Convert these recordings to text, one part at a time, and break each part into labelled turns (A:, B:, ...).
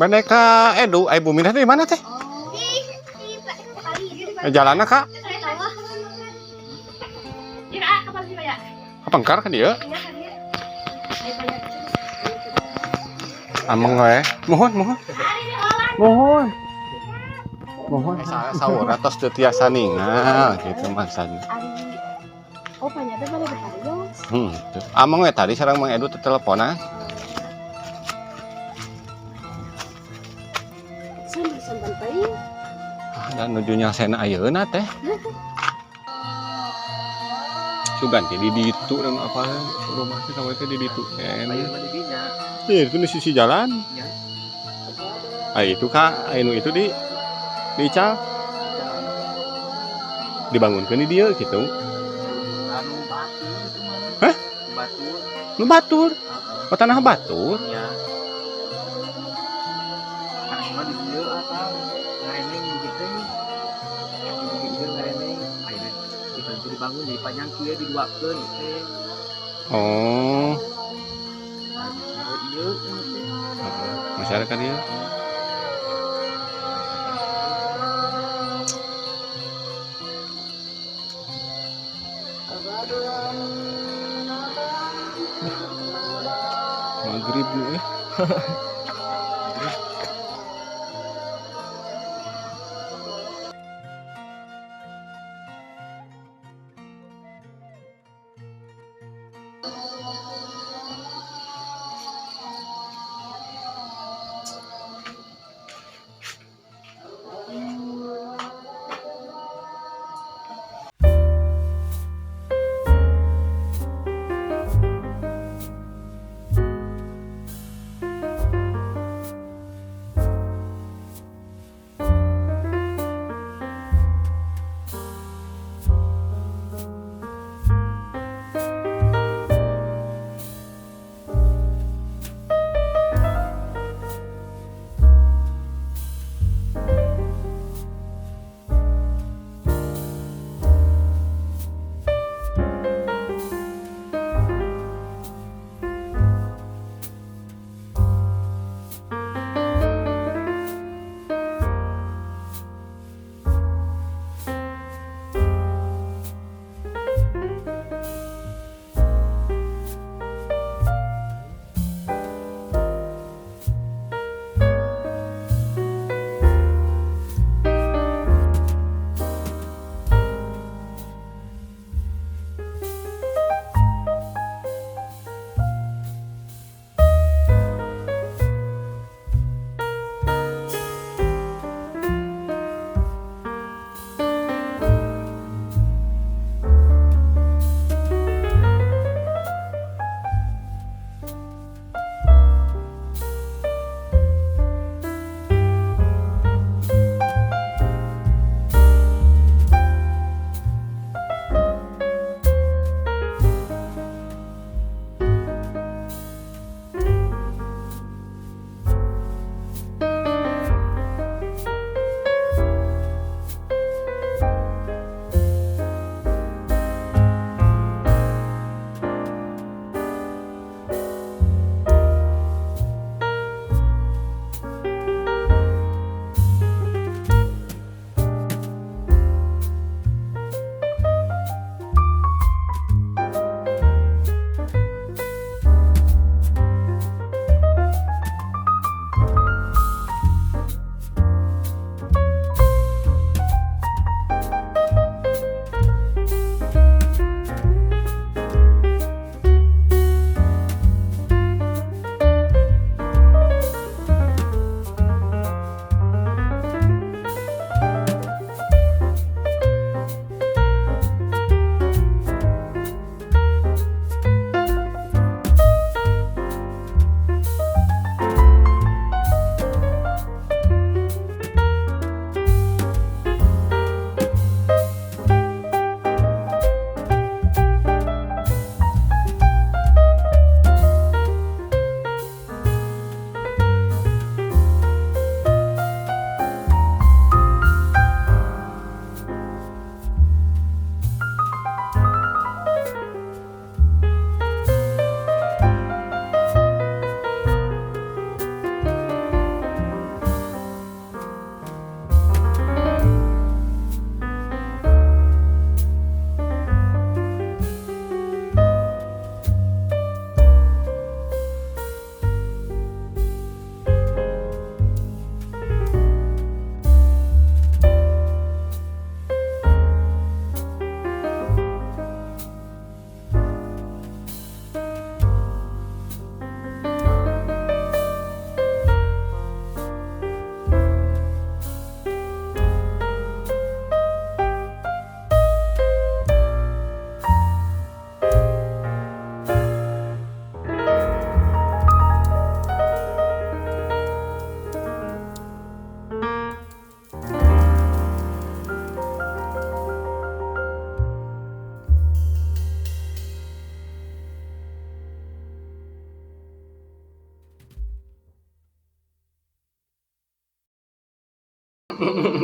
A: Bade ka Edu, ai bumi teh di mana teh? Jalanna ka? Kapengkar ka dieu? Ameng we. Mohon, mohon. Mohon. Mohon. Saur atos teu tiasa ningal gitu maksudnya.
B: Oh, panyata pada berkaryo.
A: Tuh. Ameng we tadi sareng Mang Edu teh teleponan.
B: Sampai sampai.
A: Ah, dan nuju nyalsena ayeuna teh. Sugan teh di ditu dan apa rumah teh sampai teh di ditu.
C: Ayo mah di dinya.
A: Iya, itu di sisi jalan.
C: Ya.
A: Ah, itu kak, anu itu di ical dibangunkan di dia gitu.
C: Anu batu itu mah.
A: Hah?
C: Batu.
A: Nu batur,
C: Heeh.
A: oh, tanah batur.
C: Ya. Karena mah di dieu akang ngareneng begitu. Di dieu ngareneng. Ayeuna dibantu dibangun jadi panjang kieu diduakeun teh.
A: Oh,
C: Nah, ieu teh.
A: heeh, masyarakat dia. Maghrib lu eh.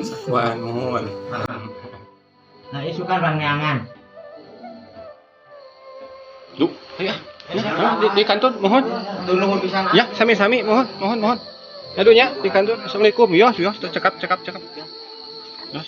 A: Sakuan, muhun.
D: Nah, isukan pangneangan.
A: Duh, ayo ah. Ya, ah, di kantor muhun.
D: Nuhun pisan.
A: Ya, sami-sami muhun, muhun, muhun. Aduh nya di kantor. Assalamualaikum. Ya, ya, cekap, cekap, cekap. Yos.